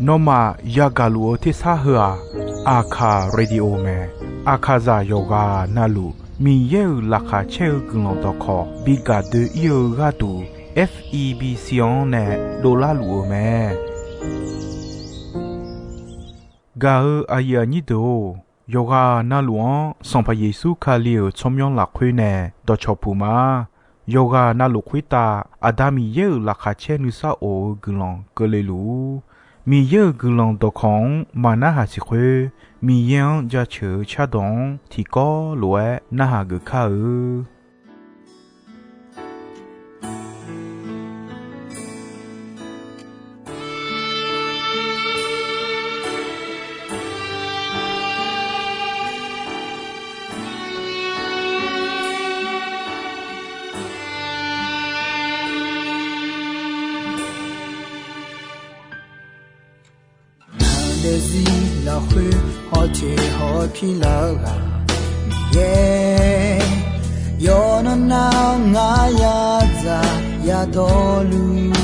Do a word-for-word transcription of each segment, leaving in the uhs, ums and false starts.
Nawmaf yagaq luf-eu tersar heu-aq, Aqkaq Radio mae. Aqkaqzaq yawqghaq navluf Miqyaer-euq laqkhaq caer-eu guiqlanq dawqkawq bi gaq doe-ir-eu gharduq, F E B C-anr nae dovlar luf-eu mae. Gaq-eu aqyuif aqnyir deuq-or, yawqghaq navluf-anr Sanqpaq Yeqsur Kali-euq tsawrmyanr lafkhoer nae dawqcawq puq ma. Yawqghaq navluf khoertav Aqda Miqyaer-euq laqkhaq caer nuisar of-eu guiqlanq keuvle luf-ur. Miqyaer-euq guiqlanq dawqkawq-anr maqnarhaq siq khoer, Miqyaer-anr jaceuq-eu cardawq-anr tiqkawv lof-aer narhaq geuf kar-eu. Ngaq daefzir lafkhoer hawteq hawpir lar-eu ghaq Miqyaer, yawqnan nar ngar yadzaq yadawrluf,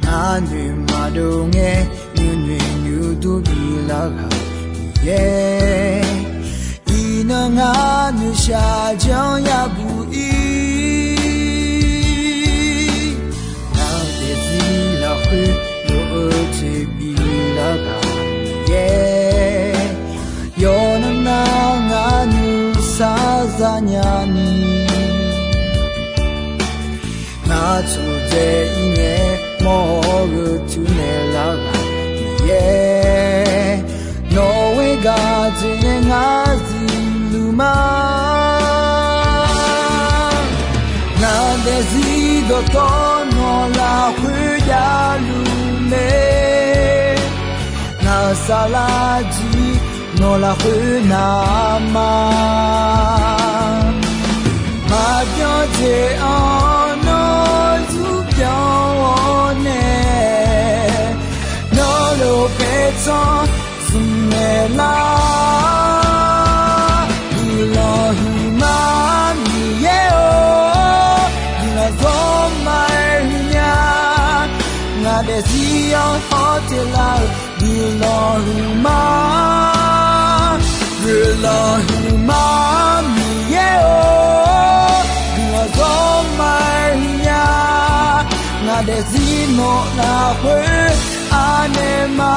ngar noeqmaqdov ngae nuinoeq nuidur bilar ghaq Miqyaer, iqnan ngar noeqshaq janr yabuq ir. Ngaq daefzir lafkhoer lof-eu toeqbif lar ghaq Miqyaer, yawqnan nar ngar nuisar zanya ni, ngar tsofdzae ir ngae mawr-eu teunaeq lar ghaq Miqyaer, nawq-eu gaq dzaeq nae ngar zifluf ma. Ngaq daefzir dawqtawv nawq lafkhoer javluf mae, ngaq saflar jir nawq lafkhoer navma, maqbyan jeq-anr nawr zur byan-awr nae, nawr lof paertsanr zmq naeq lar. Guiqlanq huiqma Miqyaer-or, guiqlanq zawr ma-aer huiqnya, ngaq daefzir-anr hawteq lar-eu guiqlanq huiqma, guiqlanq huiqma Miqyaer-or, guiqlanq zawr ma-aer huiqnya, ngaq daefzir nawq lafkhoer anaeq ma.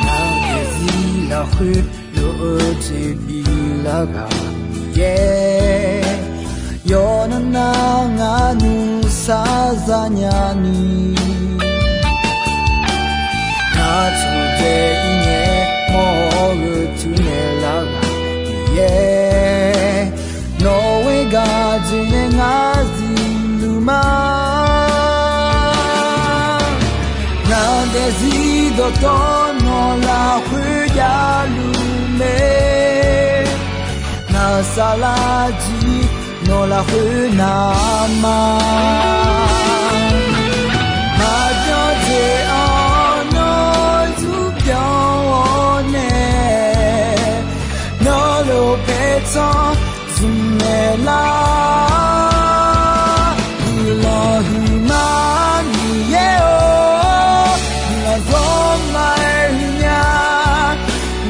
Ngaq daefzir lafkhoer lof-eu toeqbif lar ghaq Miqyaer, yawqnan nar ngar nuisar zanya ni, ngar tsofdzae ir ngae mawr-eu teunaeq lar ghaq Miqyaer, nawq-eu gaq dzaeq nae ngar zifluf ma. Ngaq daefzir dawqtawv nawq lafkhoer javluf mae, ngaq saflar jir nawq lafkhoer navma, maqbyan jeq-anr nawr zur byan-awr nae, nawr lof paertsanr zmq naeq lar. Guiqlanq huiqma Miqyaer-or, guiqlanq zawr ma-aer huiqnya,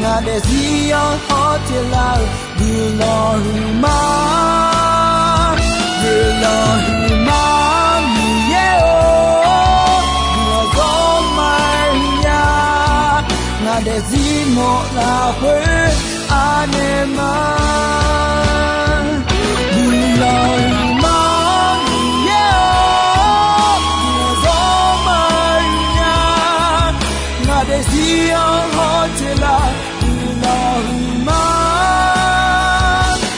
ngaq daefzir-anr hawteq lar-eu guiqlanq huiqma, guiqlanq huiqma Miqyaer-or, guiqlanq zawr ma-aer huiqnya, ngaq daefzir nawq lafkhoer anaeq ma. Guiqlanq huiqma Miqyaer-or, guiqlanq zawr ma-aer huiqnya, ngaq daefzir-anr hawteq lar. Guiqlanq huiqma,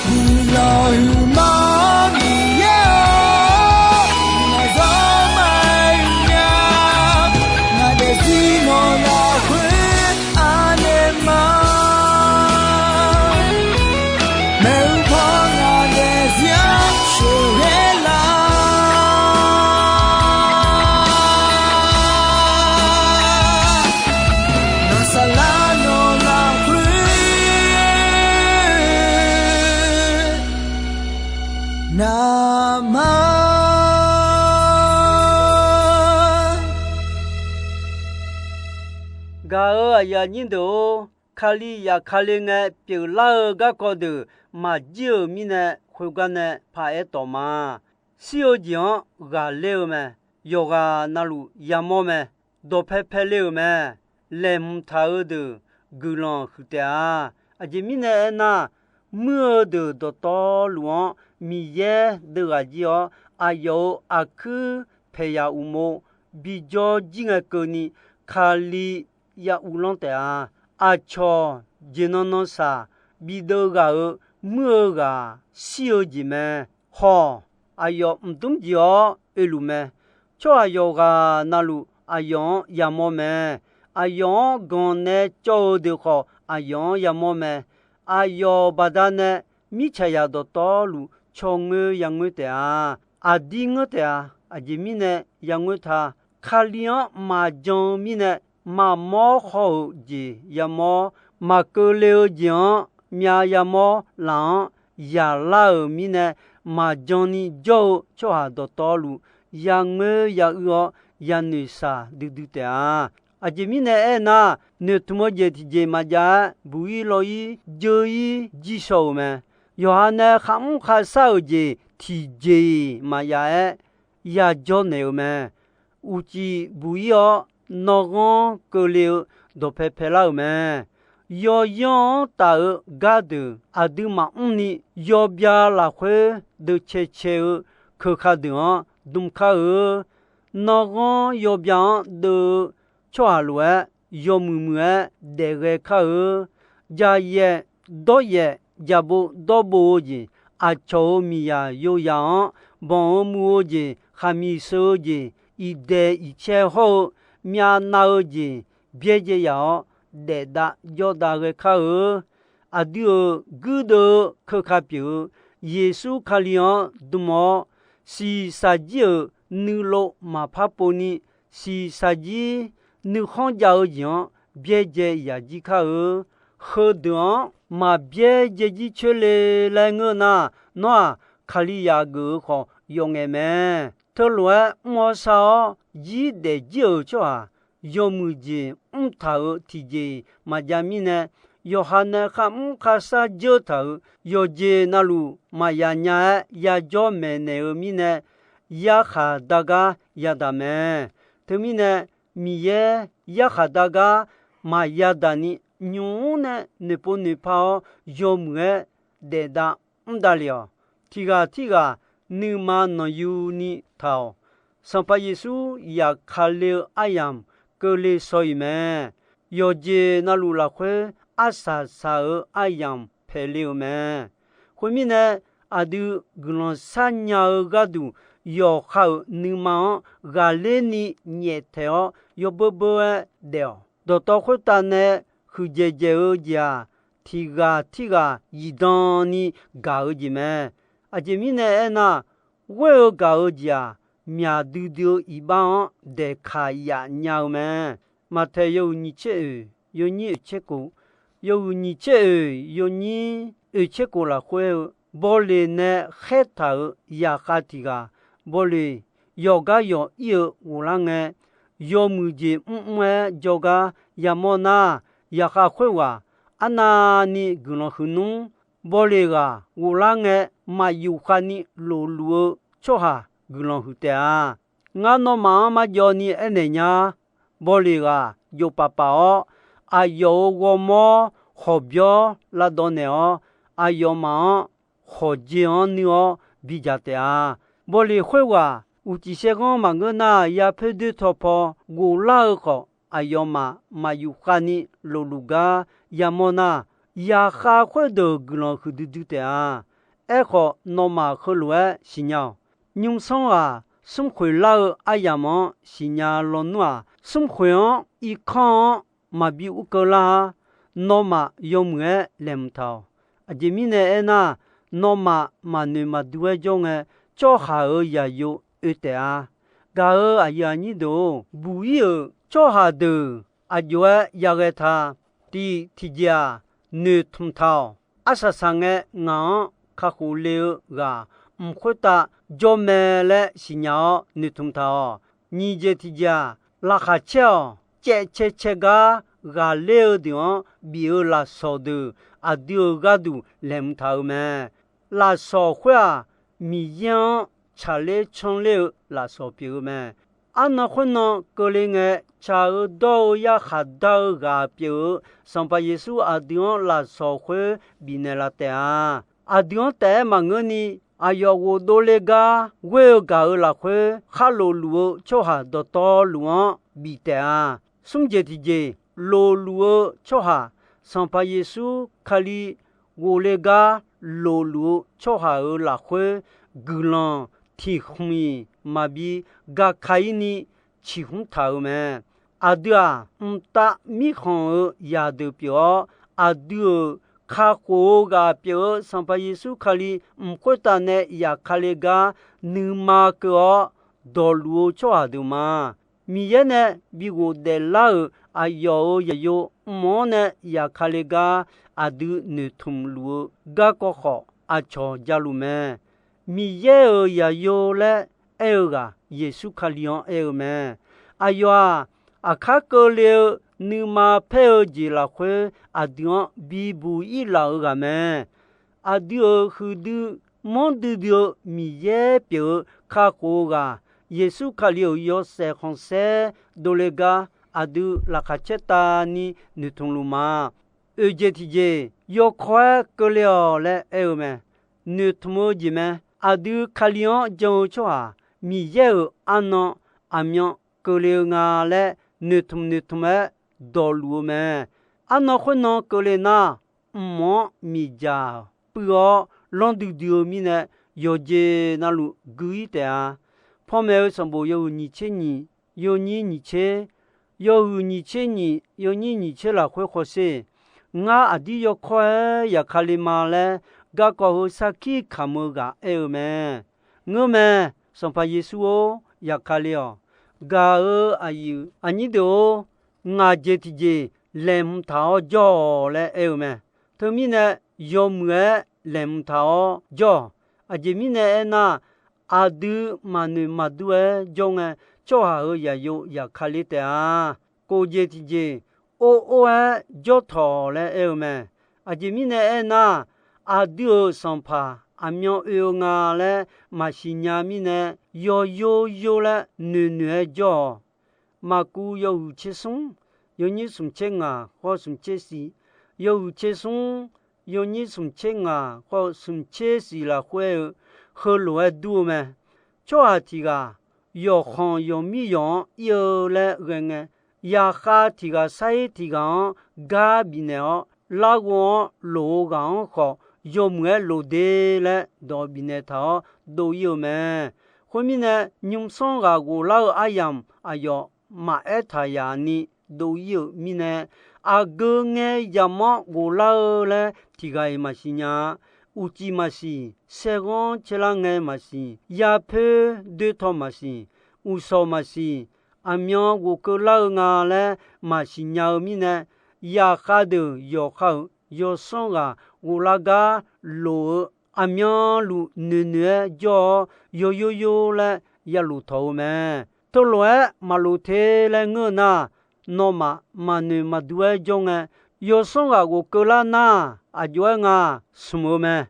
guiqlanq huiqma Miqyaer-or, guiqlanq zawr ma-aer Gaq-euq aqyuif aqnyir deuq-or, Kali yaf Kali ngae pyeuflar-eu garkawv deuq maqjir-euq mirnae, khoergar nae paraer tawf ma. Shir-eu jeq-anr ghaqler-eu mae. Yawqghaq navluf yamawr mae. Dawqpae pae le-euq mae. Laeqhmq taq-eu deuq guiqlanq huiq taef-a. Aqjeq mirnae aernar, muir-eu deuq dawqtawvluf-anr Miqyaer deuv ghaq jir-awr, aqyawf-euq aqkuir paeqyaq uqmov bijawr jir ngae keuvni, Kali ya uvlanr taef-a. Aqcawq jeq nan nan saq bideuv ghaq-euq muir-eu ghaq shir-eu jeq mae. Hawq, aqyawf mqdmr jeq-awr oeluf mae. Tsawrhaq yawqghaq navluf aqyawf-anr yamawr mae. Aqyawf-anr ganq nae cawv-eu deuq khawf aqyawf-anr yamawr mae. Aqyawf baqdanae mirtsaqzaq dawqtawvluf caw ngoer ya ngoer taef-a. Aqdir ngeur taef-a. Aqjeq mirnae ya ngoer ta. Kali-anr maqjan-eu mirnae, maqmawr haw-euq jeq yamawr, maqkeuvle-eu jeq-anr myav yamawr laf-anr yaqlar-euq mirnae, maqjan ni jawr-eu tsawrhaq dawqtawvluf ya ngoer ya uir-awr, ya noeqshaq duidui taef-a. Aqjeq mirnae aernar, noeqtmq-eu jeq tiqjeq maqjav-aer, buq-ir law-ir jeur-ir jir shaw-euq mae. Yawqha nae kharmr kharshar-euq jeq tiqjeq-iq maqjav-aer, yajawr naeq-euq mae. Uqcif buq-ir-awr, nanrghanr keuvle-eu dawqpae paelar-euq mae. Yawyanr-anr taf-eu gardeuq aqdui maqmr ni, yawbya lafkhoer deuv cae cae-eu keuka deuq-anr dm kar-eu. Nanrghanr yawbya-anr deuv-eu tsawrhaq lof-aer, yawmuiq muiq-aer daef ghae kar-eu. Jaqyaef dawryaef, jaqbov dawrbov-eu jeq, aqcawq-euq miqyaq yoyaq-anr banq-eu muv-eu jeq, khaqmiq sheu-eu jeq, iqdaeq iqcae hawr-eu myavnav-eu jeq, byaerdzae yaf-awr daefdav jawrdav ghae kar-eu. Aqdui-euq guirdeuv-eu keuka pyeuf-eu Yeqsur Kali-anr dm-awr, shiqshaq jir-euq nuilov maqpar pov ni, shiqshaq jir nuikhanr jav-eu jeq-anr byaerdzae yaf jir kar-eu. Heudeuq-anr maqbyaerdzae jir coer le laer ngeur nar, nawr-aq Kalizaq geuf-eu khawf yawf ngaef mae. Teulof-aer mr-awr shar-awr jir daef jir-euq tsawrhaq, yawmuiq jeq mr taq-euq tiqjeq-iq maqjav mirnae, yawqha nae kharmr kharshar dzeur taq-euq yawqjeq navluf maqya nya-aer yajawr maeqnaeq-eu mirnae, yarkhaq dar gar yadaq mae. Teumirnae, Miqyaer yarkhaq dar gar maqya daq ni, nymq-mr nae noeqpov noeqpa-awr yawmuiq-aer daefdav mr davlef-awq. Tiqghaq tirghaq nuima nanqyu ni taq-awq. Sanqpaq Yeqsur yaf Kali-eu aryamq keuvle shaw-iq mae. Yawqjeq navluf lafkhoer arsaq saq-eu aryamq paeqle-euq mae. Khoermirnae, aqdui guiqlanq shar nya-eu gharduq yawqha-euq nuima-anr ghaqler ni nyaeftaeq-awr yawbeur beur-aer daef-awq. Dawqtawv khoertav nae huiqdzaeq dzaeq-eu jeq-aq, tiqghaq tirghaq zifdan ni gaq-eu jeq mae. Aqjeq mirnae aernar, ghoer-eu gaq-eu jeq-aq, myaq duidui-eu iqbax-anr daeqkaq yaf nya-eu mae. Maqtaeq yawhuiq nyiq tser oeq, yawnyir oeq tser kof, yawhuiq nyiq tser oeq, yawnyir oeq tser kof lafkhoer-eu, bawleq nae khaertaq-euq zaqkhav tiq ghaq, bawleq yawqgar yawq ir-eu ghoflar ngae, yawmuiq jeq mrmr-aer jawrgar yamawr nar, zaqkhav khoerghaq arnavni guiqlanq huiq nmr. Bawleq ghaq ghoflar ngae, maqyuf khavni lofluf-eu tsawrhaq guiqlanq huiq taef-a. Ngar nawmaf-anr marjawv ni aernaeq nya. Bawleq ghaq jov pafpaf-awr, aqyawf-euq ghawrmawr khawqbyawr lavdawv naeq-awr, aqyawfmaf-anr khawqjeq-anr nuir-awr bidzaq taef-a. Bawleq khoerghaq uqcif saerghanr maqngeur nar, yapoer doer taw paw ghoflar-eu khawf, aqyawfmaf maqyuf khavni lofluf gar yamawr nar, zaqkhav khoerdeuq guiqlanq huiq duidui taef-a. Aerkhawf, nawmaf heulof-aer siqnya-awq. Nymrsanr ghaq smrkhoeq lar-eu aryamq-anr siqnya lawnmr-aq, smrkhoeq-anr irkanr-anr maqbi urkeuv lar-ar. Nawmaf yawmuiq-aer laeqhmq taq-awq. Aqjeq mirnae aernar, nawmaf maqnoeq maqdur-aer jawr ngae, tsawrhaq-euq zaqyo oe taef-a. Gaq-euq aqyuif aqnyir deuq-or, buq-ir-euq tsawrhaq deuq aqjox-aer yaghae ta. Tiq tiqjeq-aq, noeqtmq taq-awq. Arsaq saq ngae ngaq-anr kakhof le-eu ghaq mq khoertav jawr mae laer siqnya-awr noeqtmq taq-awq. Nyiq jeq tiqjeq-aq, laqkhaq caer-awq. Caev cae cae gar ghaqler-eu deuq-anr bif-eu lafsawq deuq aqdui-euq gharduq laeqhmq taq-euq mae. Lafsawq khoer-aq, Miqyaer-anr tsaqler canler-eu lafsawq pyeuf-eu mae. Arnan khoernan keuvle ngae, tsaq-eu dawr-eu yarkhaq dar-eu ghaq pyeuf-eu Sanqpaq Yeqsur aqdui-anr lafsawq khoer bifnaeq laf taef-a. Aqdui-anr taef-aer maqngeurni, aqyawf ghofdov le gar ghoer-eu gaq-euq lafkhoer khar lofluf-eu tsawrhaq dawqtawvluf-anr bif taef-a. Smr jeq tiqjeq, lofluf-eu tsawrhaq, Sanqpaq Yeqsur Kali ghofle gar lofluf-eu tsawrhaq-euq lafkhoer guiqlanq tiq khmq-iq maqbi gaka-ir ni ciqhmr taq-euq mae. Aqdui-aq, mqtav mirkhanq-euq zaqdeuq pyeuf-awr, aqdui-euq kakhof-eu ghaq pyeuf-eu Sanqpaq Yeqsur Kali mq khoertav nae zafkale gar nuima keuv-awr dawqluf-eu tsawrhaq deuq ma. Miqyaer nae bi ghofdaef lar-euq aqyawf-euq zaqyo mq-anr nae zafkale gar aqdui noeqtmq luf-eu garkawv khawf, aqcawq jaluf mae. Miqyaer-euq zaqyo laer aer-eu ghaq Yeqsur Kali-anr aer-eu mae. Aqyawf-aq, aqkar keuvle-eu nuima paer-eu jeq lafkhoer aqdui-anr bibuq-ir laf-eu ghaq mae. Aqdui-euq huiqdui manrdui dui-eu Miqyaer pyeuf-eu kakhof-eu ghaq Yeqsur Kali-euq yawshaef khanqsaer dovle gar aqdui laqkhaq caertavni noeqtmq luf ma. Oeq jeq tiqjeq, yawkawr-aer keuvle-awq laer aer-eu mae. Noeqtmq-eu jeq mae. Aqdui Kali-anr jan-eu tsawrhaq, Miqyaer-euq arnan aqmyan keuvle-eu nga laer noeqtmq noeqtmq-aer dawqluf-eu mae. Arnan khoernan keuvle nar, mq-anr miqdzaq puiv-awr lanr duidui-eu mirnae, yawqjeq navluf gui-ir taef-a. Panmaeq-eu sanqbof yawhuiq nyiq tser nyiq, yawnyir nyiq tser, yawhuiq nyiq tser nyiq, yawnyir nyiq tser lafkhoer khawsher, ngar aqdir yawkawr-aer zafkale ma laer garkawv heu sarkir kamq-eu ghaq aer-eu mae. Ngeurmae, Sanqpaq Yeqsur-or, zafkale-awq. Gaq-eu aqyuif aqnyir deuq-or, ngaq jeq tiqjeq laeqhmq taq-awr jawr-awq laer aer-eu mae. Teumirnae, yawmuiq-aer laeqhmq taq-awr jawr-awq. Aqjeq mirnae aernar, aqdui maqnoeq maqdur-aer jawr ngae, tsawrhaq-euq zaqyo zafkale taef-a. Kof jeq tiqjeq, or or-aer jawr tawq laer aer-eu mae. Aqjeq mirnae aernar, aqdui-euq sanqpaq aqmyan oe-eu nga laer maqsiq nya mirnae, yawyor yor laer noeqnoeq-aer jawr-awq. Maqkuv yawhuiq tser smr, yawnyir smq tser ngaq khawr smq tser siq, yawhuiq tser smr, yawnyir smq tser ngaq khawr smq tser siq lafkhoer-eu, heulof-aer dur-eu mae. Tsawrhaq tiq ghaq yawqkhanq yawqmir yawq-anr ir-eu laer ghae ngae, yaqkhav tiq ghaq sar-ir tiq ghaq-anr gar bifnaeq-awr, larghov-anr loq-eu ghaq-anr khawf, yawmuiq-aer loq de laer dawq bifnaeq taq-awr dov-ir-eu mae. Khoermirnae, nymrsanr ghaq ghoflar-eu aryamq aqyawf maqaer taq yaf ni dov-ir-euq mirnae, aqgeu ngae yamq-anr ghoflar-eu laer tiq ghaq-iq maqsiq nya-a. Uqcif maqsiq, saerghanr caerlar ngae maqsiq, yapoer doertaw maqsiq, uqshawq maqsiq, aqmyan ghofkeuv lar-eu nga laer maqsiq nya-eu mirnae, yaqkhav deuq yawqha-euq yawsanr ghaq ghoflar gar loq-eu aqmyanluf noeqnoeq-aer jawr-awr, yawyor yor laer yalof tawq-eu mae. Teulof-aer maqlof te laer ngeur-eu nar, nawmaf maqnoeq maqdur-aer jawr ngae, yawsanr ghaq ghofkeuv lar nar, aqjox-aer nga smq-eu mae.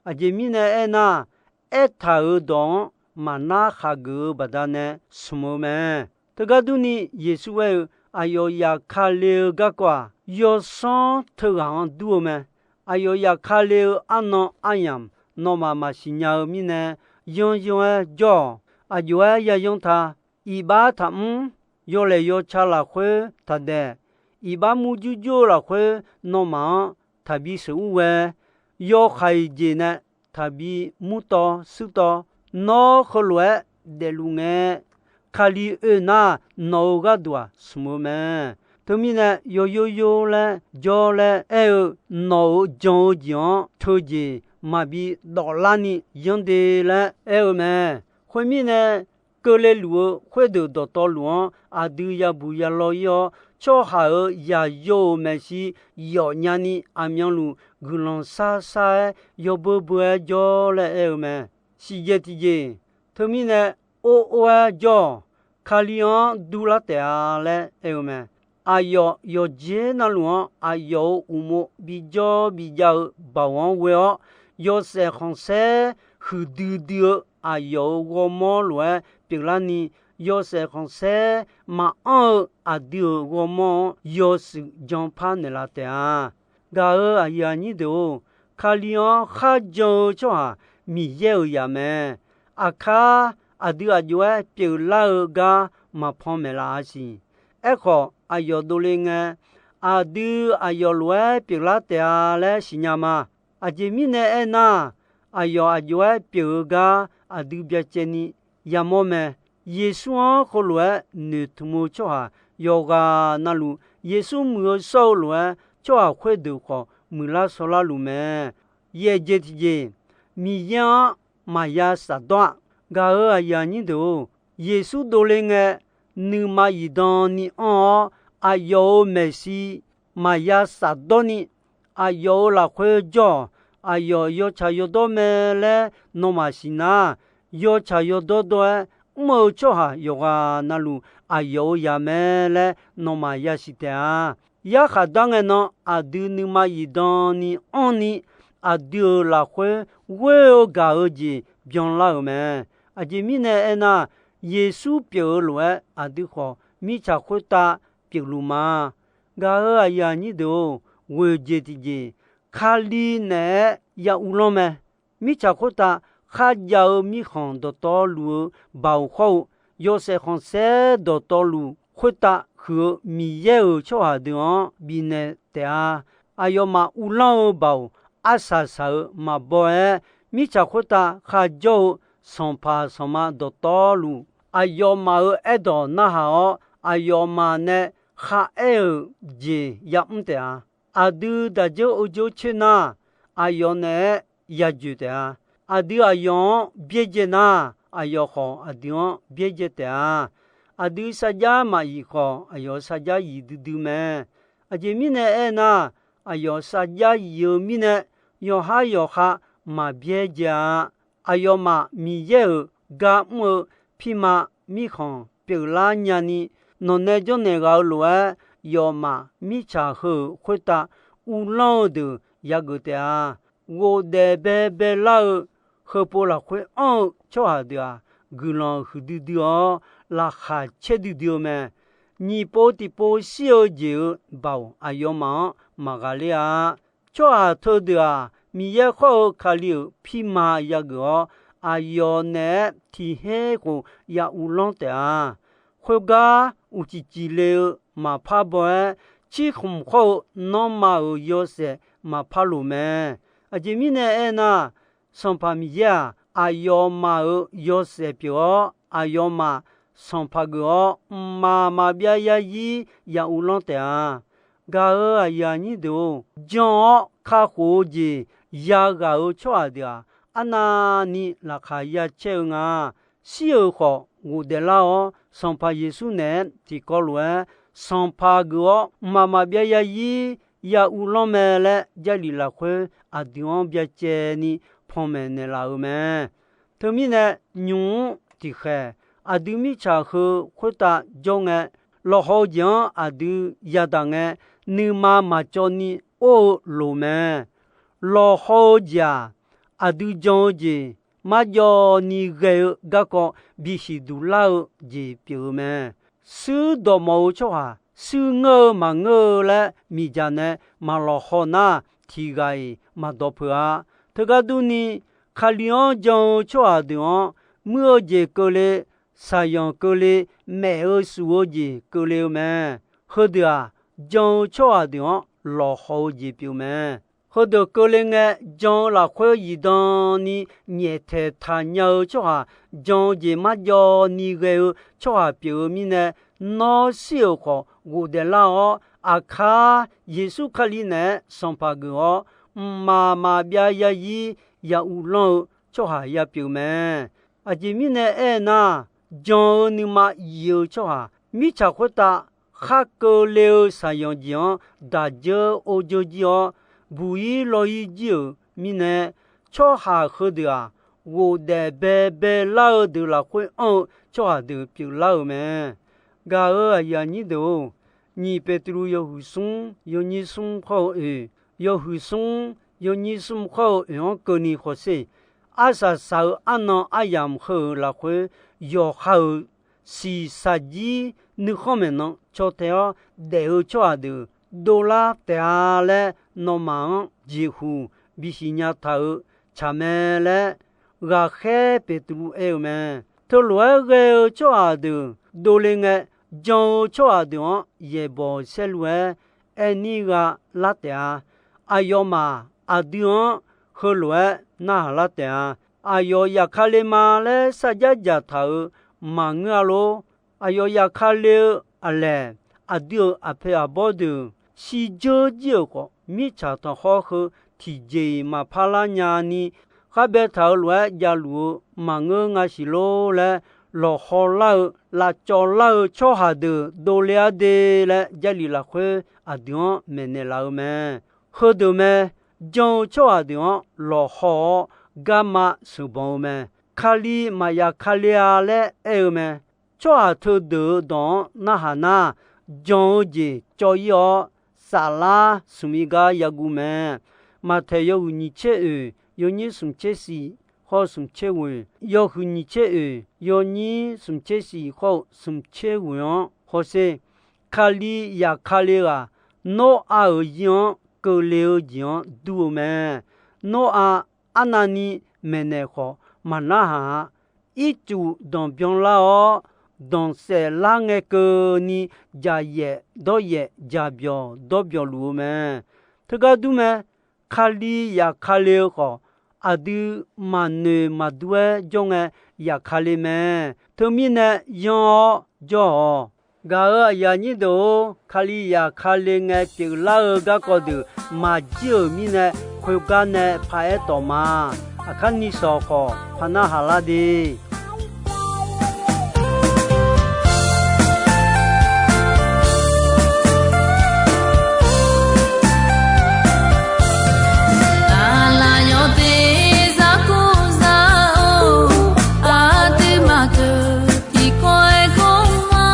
Aqjeq mirnae aernar, aertaq-euq dawq-anr maqnar khaqgeuf-eu baqdanae smq-eu mae. Teugar durni, Yeqsur aer-eu, aqyawf zafkale-eu garkawv-aq, yawsanr teughaq-anr dur-eu mae. Aqyawf zafkale-eu arnan aryamq nawmaf maqsiq nya-eu mirnae, yanryanr-aer jawr-awq. Aqjox-aer yayanr ta. Iqbax taqmr. Yawlaeq yawca lafkhoer taqdaeq. Iqbax murjur jur-eu lafkhoer nawmaf-anr taqbi sheuqur ghae. Yawhaiq jeq nae taqbi murtawv suirtawv. Nawr heulof-aer daefluf ngae, Kali oe nar, nawq-euq gharduq-aq smq-eu mae. Teumirnae, yawyor yor laer jawr laer aer-eu, nawq-euq jan-eu jeq-anr teujeq maqbi dawflarni yanr de laer aer-eu mae. Khoermirnae, keuvle luf-eu khoerdeuq dawqtawvluf-anr aqdui yabuq yalaw ir-awr, tsawrhaq-euq yaqyo-euq maeqshi yawfnya ni aqmyanluf guiqlanq sar sar-aer yawbeu beu-aer jawr laer aer-eu mae. Siqjeq tiqjeq, teumirnae or or-aer jawr-awq. Kali-anr durlar taef-a laer aer-eu mae. Aqyawf yawqjeq navluf-anr aqyawf-euq uqmov bijawr bijav-eu baoq-anr ghoe-awr, yawshaef khanqsaer huiqdui dui-eu aqyawf-euq ghawrmawr lof-aer pyeuflarni, yawshaef khanqsaer maqanr-eu aqdui-euq ghawrmawr-anr yawshuif janpar naeqlaf taef-a. Gaq-euq aqyuif aqnyir deuq-or, Kali-anr kharjan-eu tsawrhaq Miqyaer-euq zaq mae. Aqkar aqdui aq jov-aer pyeuflar-eu gar maqpan maeqlaf-a siq. Aerkhawf, aqyawf dovle ngae, aqdui aqyawf lof-aer pyeuflar taef-a laer siqnya ma. Aqjeq mirnae aernar, aqyawf aq jov-aer pyeuf-eu gar aqdui byacaevni yamawr mae. Yeqsur-anr heulof-aer noeqtmq-eu tsawrhaq yawqghaq navluf, Yeqsur muiq-eu shawr-eu lof-aer, tsawrhaq khoerdeuq khawf muiqlar shawrlar luf mae. Yaeq jeq tiqjeq, Miqyaer-anr maqya shafdawr-a. Gaq-euq aqyuif aqnyir deuq-or, Yeqsur dovle ngae, nuima zifdan ni anr-awr, aqyawf-euq maeqshi maqya shafdawr ni, aqyawf-euq lafkhoer jawr-awq. Aqyawf yawtsaq yawdawr mae laer nawmaf siqnar, yawtsaq yawdawr dawr-aer mr-eu tsawrhaq yawqghaq navluf aqyawf-euq zaq mae laer nawmaf yasiq taef-a. Yarkhaq dar ngae nan aqdui nuima zifdan ni anr ni, aqdui-euq lafkhoer ghoer-eu gaq-eu jeq byanlar-euq mae. Aqjeq mirnae aernar, Yeqsur pyeuf-eu lof-aer aqdui khawf mirtsaq khoertav pyeufluf ma. Gaq-euq aqyuif aqnyir deuq-or, ghoeq jeq tiqjeq, Kali naeq-aer ya uvlanr mae. Mirtsaq khoertav kharjav-eu mirkhanq dawqtawvluf-eu baoq khawr-eu, yawshaef khanqsaer dawqtawvluf khoertav huiq-eu Miqyaer-euq tsawrhaq deuq-anr bifnaeq taef-a. Aqyawfmaf uvlanr-eu baoq arsaq saq-eu maqbaw-aer, mirtsaq khoertav kharjawr-eu sanqpaq sanqma dawqtawvluf, aqyawfmaf-euq aerdawq narhaq-awr, aqyawfmaf nae kharaer-euq jeq yamr taef-a. Aqdui daqjeur ovjeur coer nar, aqyawf naeq-aer yajoeq taef-a. Aqdui aqyawf-anr byaerdzae nar, aqyawf khawf aqdui-anr byaerdzae taef-a. Aqdui sarjax maqyif khawf, aqyawf sarjax yif duidui mae. Aqjeq mirnae aernar, aqyawf sarjax yif-eu mirnae, yawqhar yawqha maqbyaerdzae-a. Aqyawfmaf Miqyaer-euq gar mr-eu pirma mirkhanq pyeuflar nyani, nawqnae jawrnaeq ghaq-eu lof-aer, yawfmaf mirtsaq heu-euq khoertav uvlanr-eu deuq yageuf taef-a. Ghofdaef baebae lar-eu heupov lafkhoer anr-eu tsawrhaq deuq-aq, guiqlanq huiqdui dui-awr, laqkhaq caerdui dui-eu mae. Nyiq pov tiqpov shir-eu jeq-euq baoq aqyawfmaf-anr maqghaqler-a. Tsawrhaq teudeuq-aq, Miqyaer khawr-eu Kali-euq pirma yageuf-awr, aqyawf naeq-aer tiq her khof ya uvlanr taef-a. Khoergar uqcif cifle-eu maqpar baw-aer, cirkhmq khawr-eu nanrma-euq yawshaef maqpar loq mae. Aqjeq mirnae aernar, Sanqpaq Miqyaer-aq, aqyawfmaf-euq yawshaef pyeuf-awr, aqyawfmaf sanqpaq geuf-awr, mqmaq maqbyav yarzir ya uvlanr taef-a. Gaq-euq aqyuif aqnyir deuq-or, jan-awr kakhof-eu jeq yaghaq-euq tsawrhaq deuq-aq, arnavni laqkhaq ya caer-eu nga. Shir-euq khawf ghofdaef lar-awr, Sanqpaq Yeqsur naeq-aer tiqkawv lof-aer, sanqpaq geuf-awr mqmaq maqbyav yarzir ya uvlanr mae laer, Jarlif lafkhoer aqdui-anr byacaevni panmaeq naeqlaf-euq mae. Teumirnae, nymq-mr tiqkhaeq, aqdui mirtsaq heu khoertav jawr ngae, lawqhaw-eu jeq-anr aqdui yadaq ngae, nuima maqcawv ni or-eu loq mae. Lawqhaw-eu jeq-aq, aqdui jan-eu jeq marjawv ni ghae-eu garkawv bisiq duq lar-eu jeq pyeuf-eu mae. Shuir dawqmawf-eu tsawrhaq, shuir ngeur-eu maqngeur-eu laer miqdzaq nae maqlawqhaw nar, tiq ghaq-iq maqdawq peuq-a. Teugar durni, Kali-anr jan-eu tsawrhaq deuq-anr, muir-eu jeq keuvle, shaqzanq keuvle, maef-eu shuf-eu jeq keuvle-eu mae. Heudeuq-aq, jan-eu tsawrhaq deuq-anr lawqhaw-eu jeq pyeuf mae. Heudeuq keuvle ngae, jan-eu lafkhoer zifdan ni nyaeftaeq taqnya-eu tsawrhaq, jan-eu jeq marjawv ni ghae-eu tsawrhaq pyeuf-eu mirnae, nawr shir-euq khawf ghofdaef lar-awr, aqkar Yeqsur Kali naeq-aer sanqpaq geuf-awr, mqmaq maqbyav yarzir ya uvlanr-eu tsawrhaq yapyeuf mae. Aqjeq mirnae aernar, jan-eu nuima yif-eu tsawrhaq, mirtsaq khoertav khar keuvle-eu shaqzanq jeq-anr daq dzeur or dzeur jir-awr, buq-ir law-ir jir-euq mirnae, tsawrhaq heudeuq-aq, ghofdaef baebae lar-eu deuq lafkhoer anr-eu tsawrhaq deuq pyeuflar-euq mae. Gaq-euq aqyuif aqnyir deuq-or, Nyiq Beqtuvluv yawhuiq smr yawnyir smr khawr-eu oeq, yawhuiq smr yawnyir smr khawr-eu oeq-anr keuvni hawsher. Arsaq saq-eu arnan aryamq heu-euq lafkhoer, yawqha-euq siqsaqjir nuikhanr maeqnan caw tae-awr daef-eu tsawrhaq deuq dovlar taef-a laer, nawmaf-anr jeqhuq bisiqnya taq-euq tsaq mae laer, ghaqkhaer Beqtuvluv aer-eu mae. Teulof-aer ghae-eu tsawrhaq deuq dovle ngae, jan-eu tsawrhaq deuq-anr yaeqbawq saerlu-aer aer nir gha lar taef-a. Aqyawfmaf aqdui-anr heulof-aer narhaq lar taef-a. Aqyawf Yaqkale ma laer sarjax dzaqtaq-euq maqngeur-a lor. Aqyawf Yaqkale-eu aqlaeq, aqdui-euq aqpoeq aqbawr deuq shirdzeur jir-euq khawf, mirtsaq tanqkhawr heu tiqjeq-iq maqpar lar nyani, khar baetaq-euq lof-aer javluf-eu maqngeur nga siq lor laer, lawqhaw lar-eu lavcawv lar-eu tsawrhaq deuq dovle-ar de laer, Jarlif lafkhoer aqdui-anr maeqnaeq laf-eu mae. Heudeuq mae, jan-eu tsawrhaq deuq-anr lawqhaw-awr garma sheuqbanq-eu mae. Kali maqya Kale-a laer aer-eu mae. Tsawrhaq teudeuq-euq dawq-anr narhaq nar, jan-eu jeq cawv-ir-awr, saflar smq-ir gar yaguv mae. Maqtaeq yawhuiq nyiq tser oeq yawnyir smq tser shif khawr-eu smq tser ghoeq, yawhuiq nyiq tser oeq yawnyir smq tser shif khawr-eu smq tser ghoeq-anr hawsher. Kali Yaqkale ghaq Noraq-euq zir-anr keuvle-eu jeq-anr dur-eu mae. Noraq arnavni maeqnaeq khawf maqnarhaq-a. Ircuf danqbyan lar-awr, danqsaef lar ngae keuvni, jaqyaef dawryaef jaqbyawq dawrbyawq luf-eu mae. Teugar dur mae. Kali Yaqkale-eu khawf, aqdui maqnoeq maqdur-aer jawr ngae Yaqkale mae. Teumirnae yan-awr jawr-awq. Gaq-euq aqyuif aqnyir deuq-or, Kali Yaqkale ngae pyeuflar-eu garkawv deuq maqjir-euq mirnae, khoergar nae paraer tawf ma. Aqkar ni sawq khawf par narhaq lar de. Aqlaf yawqteq zar kur zar-or, aqduimaf keuv tiqkawv-aer gawr ma.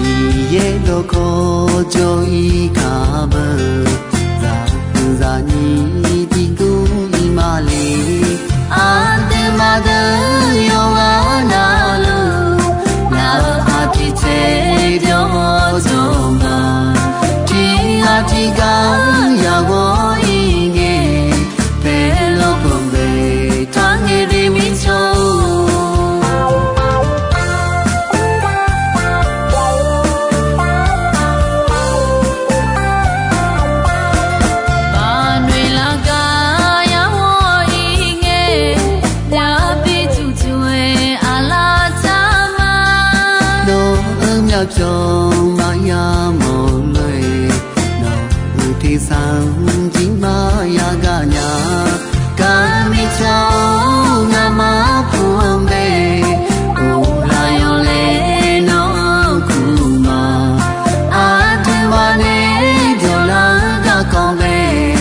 Miqyaer dawqkawq jawr-ir kar beu, zaq zaqnyir tiqdur-ir ma le. Aqduimaf deuq yawqghaq navluf, ngaq-euq aqpiq tser byawq-awr jawr ma. Tiqghaq tiqghaq yagawr-ir ngae, paerlof-anr bae taq ngae de mirtsaq-or. Baqnoeq lar gar yagawr-ir ngae, yabi tuqtuq-aer aqlaf tsar ma. Nawq-euq myavpyawq maqya mawq lof-aer, nawq-euq tersar-anr jir maqya gaq nya. Gar mirtsaq-or, ngamaf pu-anr bae, uvlaf yawlaeq nawq-anr kur ma. Aqduimaf nae jawrlar-eu garkawv bae,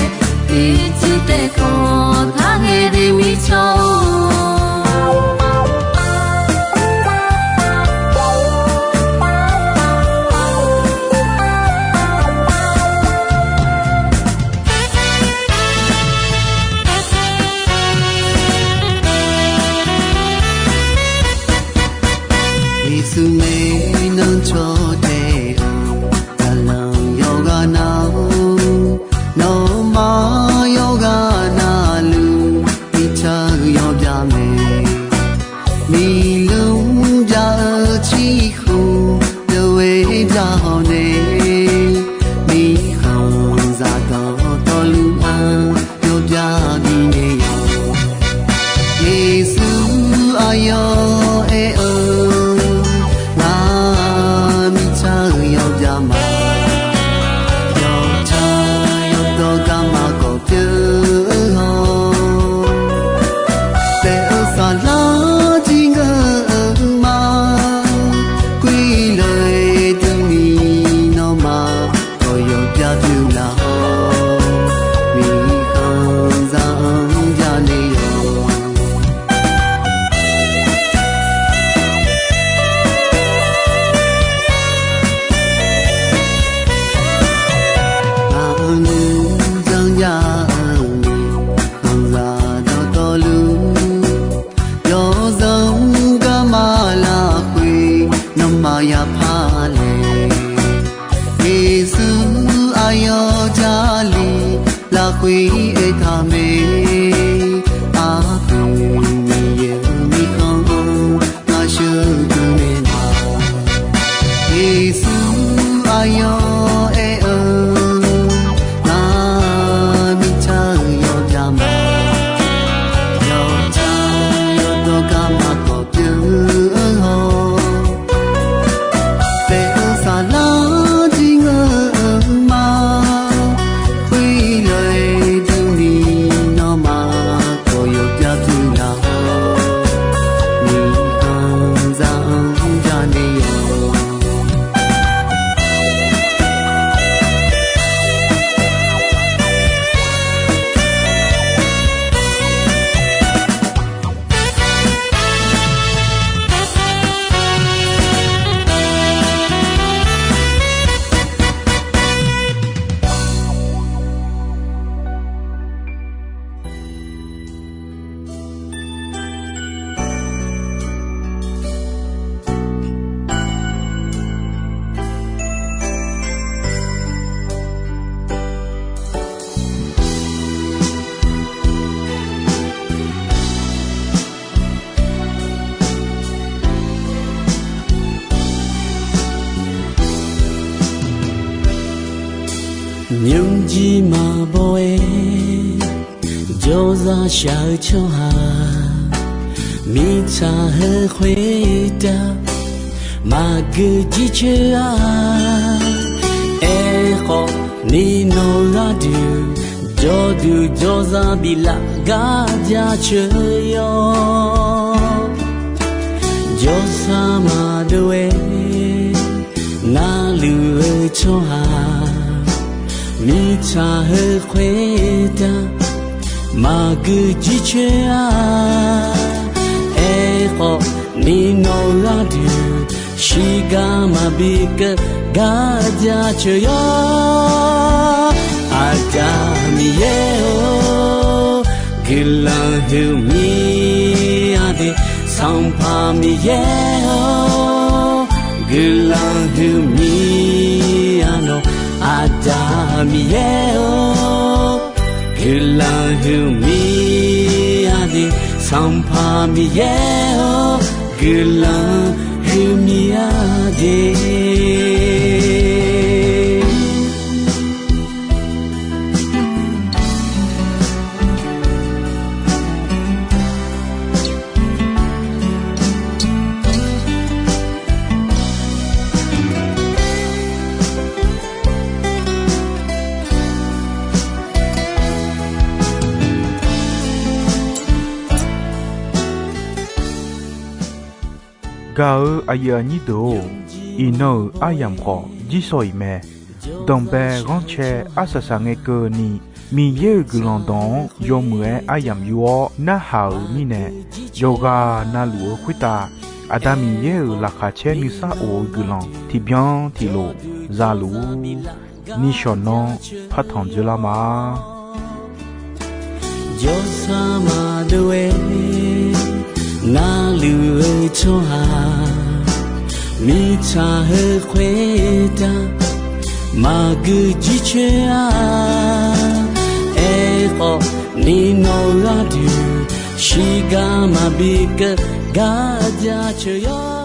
tiqcuiv taef kawv taq ngae de mirtsaq-or. Yeqsur nae nan cawtae-eu, zaqlanq yawqghaq nav-or, nawmaf yawqghaq navluf, mirtsaq yawbya mae. Miqluf bya-eu ciqkhof, dawq-aer bya-awr nae, mirkhanqzaq dawqtawvluf-anr yawbya binaeq-awq. Yeqsur aqyawf aer-eu, ngaq mirtsaq Aqyaf paq laeq, Yeqsur aqyawf Jarlif lafkhoer aertaq mae. Aqpoeq Miqyaer-euq mirkhanq-anr ngar sheuqdui naeq ma. Yeqsur aqyawf aer-eu nar, mirtsaq-eu yawqjaq ma, yawqjaq yawqdawq gar maqkawq pyeuf-eu haw. Paef-eu saflar jir ngeur-eu ma, khoerlof-aer durni nawmaf khawf yawbyav teuya haw, miqkhanq zaq-anr janae yawq. Nymrjir maqbaw-aer jawrzaq shaq-eu tsawrhaq, mirtsaq heu khoertav maqgeu jircoer-a. Aerkhawf, ni nawq-eu gharduq jawrduq jawrzaq biflaf gar jaceuq yawq. Jawrsar maqdov-aer navluf-eu tsawrhaq, mirtsaq heu khoertav maqgeu jircoer-a. Aerkhawf, ni nawq-eu gharduq shiqgar maqbi keuv gar jaceuq yawq. Aqda Miqyaer-or, guiqlanq huiqmir-a de. Sanqpaq Miqyaer-or, guiqlanq huiqmir-a nawq. Aqda Miqyaer-or, guiqlanq huiqmir-a de. Sanqpaq Miqyaer-or, guiqlanq huiqmir-a de. Gaq-eu aqyuif aqnyir deuq-or, iqnan-euq aryamq khawf jirsawq iq mae. Danqbae ghanrcae arsaq saq ngae keuvni, Miqyaer-euq guiqlanq dawq-anr yawmuiq-aer aryamq yur-awr narhaq-euq mirnae, yawqghaq navluf-eu khoertav Aqda Miqyaer-euq laqkhaq caer nuisar of-eu guiqlanq tiqbyan tiqlof za luf-ur. Nishawq nanr partanq dzoerlar ma. Jawrsar maqdov-aer navluf-eu tsawrhaq, mirtsaq heu khoertav maqgeu jircoer-a. Aerkhawf, ni nawq-eu gharduq shiqgar maqbi keuv gar jaceuq yawq.